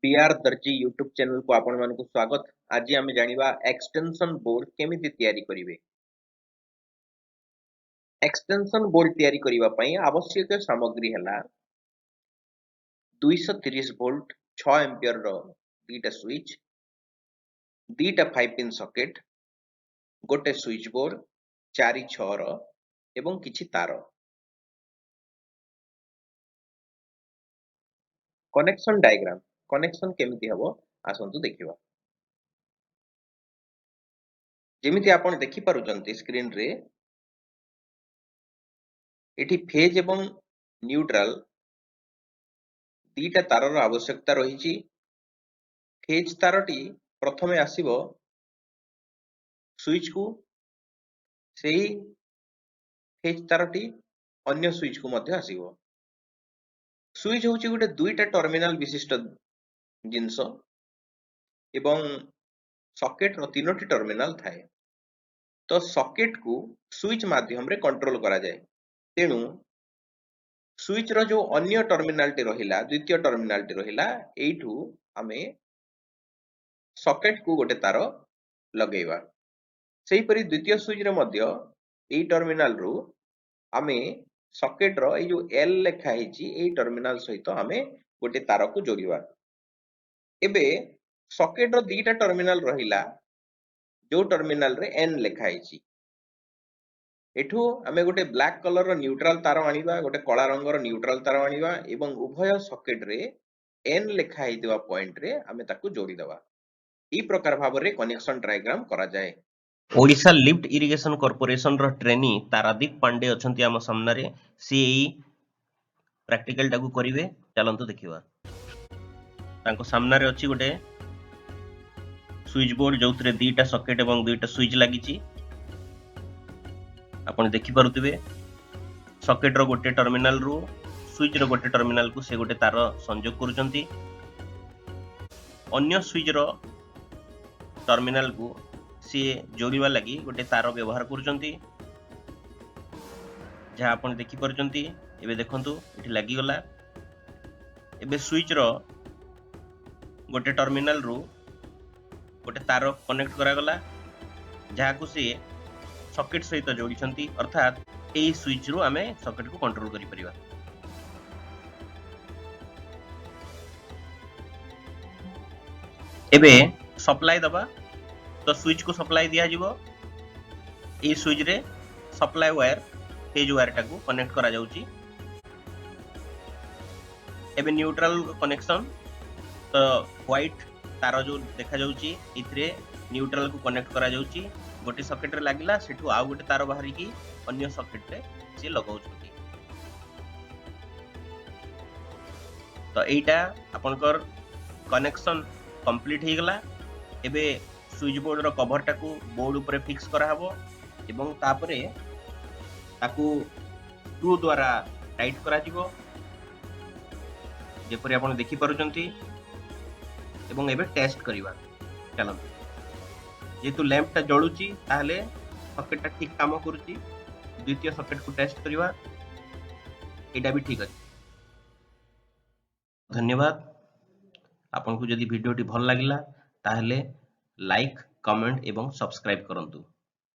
BR ଦର୍ଜି YouTube ଚ୍ୟାନେଲକୁ ଆପଣମାନଙ୍କୁ ସ୍ୱାଗତ। ଆଜି ଆମେ ଜାଣିବା ଏକ୍ସଟେନସନ ବୋର୍ଡ କେମିତି ତିଆରି କରିବେ। ଏକ୍ସଟେନସନ ବୋର୍ଡ ତିଆରି କରିବା ପାଇଁ ଆବଶ୍ୟକୀୟ ସାମଗ୍ରୀ ହେଲା 230 ଭୋଲ୍ଟ 6 ଆମ୍ପିୟରର 2ଟା ସୁଇଚ୍, 2ଟା 5 ପିନ୍ ସକେଟ, ଗୋଟେ ସୁଇଚ୍ ବୋର୍ଡ 4 6ର ଏବଂ କିଛି ତାର। କନେକ୍ସନ ଡାଇଗ୍ରାମ, କନେକ୍ସନ କେମିତି ହେବ ଆସନ୍ତୁ ଦେଖିବା। ଯେମିତି ଆପଣ ଦେଖିପାରୁଛନ୍ତି ସ୍କ୍ରିନରେ, ଏଠି ଫେଜ୍ ଏବଂ ନ୍ୟୁଟ୍ରାଲ 2ଟା ତାରର ଆବଶ୍ୟକତା ରହିଛି। ଫେଜ୍ ତାରଟି ପ୍ରଥମେ ଆସିବ ସୁଇଚକୁ, ସେଇ ଫେଜ୍ ତାରଟି ଅନ୍ୟ ସୁଇଚକୁ ମଧ୍ୟ ଆସିବ। ସୁଇଚ୍ ହେଉଛି ଗୋଟେ 2ଟା ଟର୍ମିନାଲ ବିଶିଷ୍ଟ ଜିନିଷ ଏବଂ ସକେଟର 3ଟି ଟର୍ମିନାଲ ଥାଏ। ତ ସକେଟକୁ ସୁଇଚ୍ ମାଧ୍ୟମରେ କଣ୍ଟ୍ରୋଲ କରାଯାଏ। ତେଣୁ ସୁଇଚର ଯୋଉ ଅନ୍ୟ ଟର୍ମିନାଲଟି ରହିଲା, ଦ୍ୱିତୀୟ ଟର୍ମିନାଲଟି ରହିଲା, ଏଇଠୁ ଆମେ ସକେଟକୁ ଗୋଟେ ତାର ଲଗେଇବା। ସେହିପରି ଦ୍ୱିତୀୟ ସୁଇଚରେ ମଧ୍ୟ ଏଇ ଟର୍ମିନାଲରୁ ଆମେ ସକେଟର ଏଇ ଯୋଉ ଏଲ୍ ଲେଖା ହେଇଛି ଏଇ ଟର୍ମିନାଲ ସହିତ ଆମେ ଗୋଟେ ତାରକୁ ଯୋଡ଼ିବା। ଏବେ ସକେଟର 2ଟା ଟର୍ମିନାଲ ରହିଲା, ଯୋଉ ଟର୍ମିନାଲରେ ଏନ୍ ଲେଖା ହେଇଛି। ଏଠୁ ଆମେ ଗୋଟେ ବ୍ଲାକ୍ କଲରର ନ୍ୟୁଟ୍ରାଲ ତାର ଆଣିବା, ଗୋଟେ କଳା ରଙ୍ଗର ନ୍ୟୁଟ୍ରାଲ ତାର ଆଣିବା ଏବଂ ଉଭୟ ସକେଟରେ ଏନ୍ ଲେଖା ହେଇଥିବା ପଏଣ୍ଟରେ ଆମେ ତାକୁ ଯୋଡ଼ିଦେବା। ଏଇ ପ୍ରକାର ଭାବରେ କନେକ୍ସନ ଡାଇଗ୍ରାମ କରାଯାଏ। ଓଡ଼ିଶା ଲିଫ୍ଟ ଇରିଗେସନ କର୍ପୋରେସନର ଟ୍ରେନି ତାରାଦୀପ ପାଣ୍ଡେ ଅଛନ୍ତି ଆମ ସାମ୍ନାରେ। ସିଏ ଏଇ ପ୍ରାକ୍ଟିକାଲଟାକୁ କରିବେ, ଚାଲନ୍ତୁ ଦେଖିବା। ତାଙ୍କ ସାମ୍ନାରେ ଅଛି ଗୋଟେ ସୁଇଚ୍ ବୋର୍ଡ, ଯୋଉଥିରେ 2ଟା ସକେଟ ଏବଂ 2ଟା ସୁଇଚ୍ ଲାଗିଛି। ଆପଣ ଦେଖିପାରୁଥିବେ ସକେଟର ଗୋଟେ ଟର୍ମିନାଲରୁ ସୁଇଚର ଗୋଟେ ଟର୍ମିନାଲକୁ ସେ ଗୋଟେ ତାର ସଂଯୋଗ କରୁଛନ୍ତି। ଅନ୍ୟ ସୁଇଚର ଟର୍ମିନାଲକୁ ସିଏ ଯୋଡ଼ିବା ଲାଗି ଗୋଟେ ତାର ବ୍ୟବହାର କରୁଛନ୍ତି, ଯାହା ଆପଣ ଦେଖିପାରୁଛନ୍ତି। ଏବେ ଦେଖନ୍ତୁ ଏଠି ଲାଗିଗଲା। ଏବେ ସୁଇଚର ଗୋଟେ ଟର୍ମିନାଲରୁ ଗୋଟେ ତାର କନେକ୍ଟ କରାଗଲା, ଯାହାକୁ ସିଏ ସକେଟ ସହିତ ଯୋଡ଼ିଛନ୍ତି। ଅର୍ଥାତ୍ ଏଇ ସୁଇଚରୁ ଆମେ ସକେଟକୁ କଣ୍ଟ୍ରୋଲ କରିପାରିବା। ଏବେ ସପ୍ଲାଏ ଦବା, ତ ସୁଇଚକୁ ସପ୍ଲାଏ ଦିଆଯିବ। ଏଇ ସୁଇଚରେ ସପ୍ଲାଏ ୱାୟାର ଫେଜ୍ ୱାୟାରଟାକୁ କନେକ୍ଟ କରାଯାଉଛି। ଏବେ ନ୍ୟୁଟ୍ରାଲ କନେକ୍ସନ, ତ ହ୍ୱାଇଟ୍ ତାର ଯୋଉ ଦେଖାଯାଉଛି ଏଥିରେ ନ୍ୟୁଟ୍ରାଲକୁ କନେକ୍ଟ କରାଯାଉଛି। ଗୋଟେ ସକେଟରେ ଲାଗିଲା, ସେଠୁ ଆଉ ଗୋଟେ ତାର ବାହାରିକି ଅନ୍ୟ ସକେଟରେ ସିଏ ଲଗାଉଛନ୍ତି। ତ ଏଇଟା ଆପଣଙ୍କର କନେକ୍ସନ କମ୍ପ୍ଲିଟ ହେଇଗଲା। ଏବେ ସୁଇଚ୍ ବୋର୍ଡର କଭରଟାକୁ ବୋର୍ଡ ଉପରେ ଫିକ୍ସ କରାହବ ଏବଂ ତାପରେ ତାକୁ ସ୍କ୍ରୁ ଦ୍ୱାରା ଟାଇଟ୍ କରାଯିବ, ଯେପରି ଆପଣ ଦେଖିପାରୁଛନ୍ତି। ଏବଂ ଏବେ ଟେଷ୍ଟ କରିବା, ଚାଲନ୍ତୁ। ଯେହେତୁ ଲ୍ୟାମ୍ପଟା ଜଳୁଛି ତାହେଲେ ସକେଟଟା ଠିକ କାମ କରୁଛି। ଦ୍ୱିତୀୟ ସକେଟକୁ ଟେଷ୍ଟ କରିବା, ଏଇଟା ବି ଠିକ ଅଛି। ଧନ୍ୟବାଦ। ଆପଣଙ୍କୁ ଯଦି ଭିଡ଼ିଓଟି ଭଲ ଲାଗିଲା ତାହେଲେ ଲାଇକ୍, କମେଣ୍ଟ ଏବଂ ସବସ୍କ୍ରାଇବ କରନ୍ତୁ।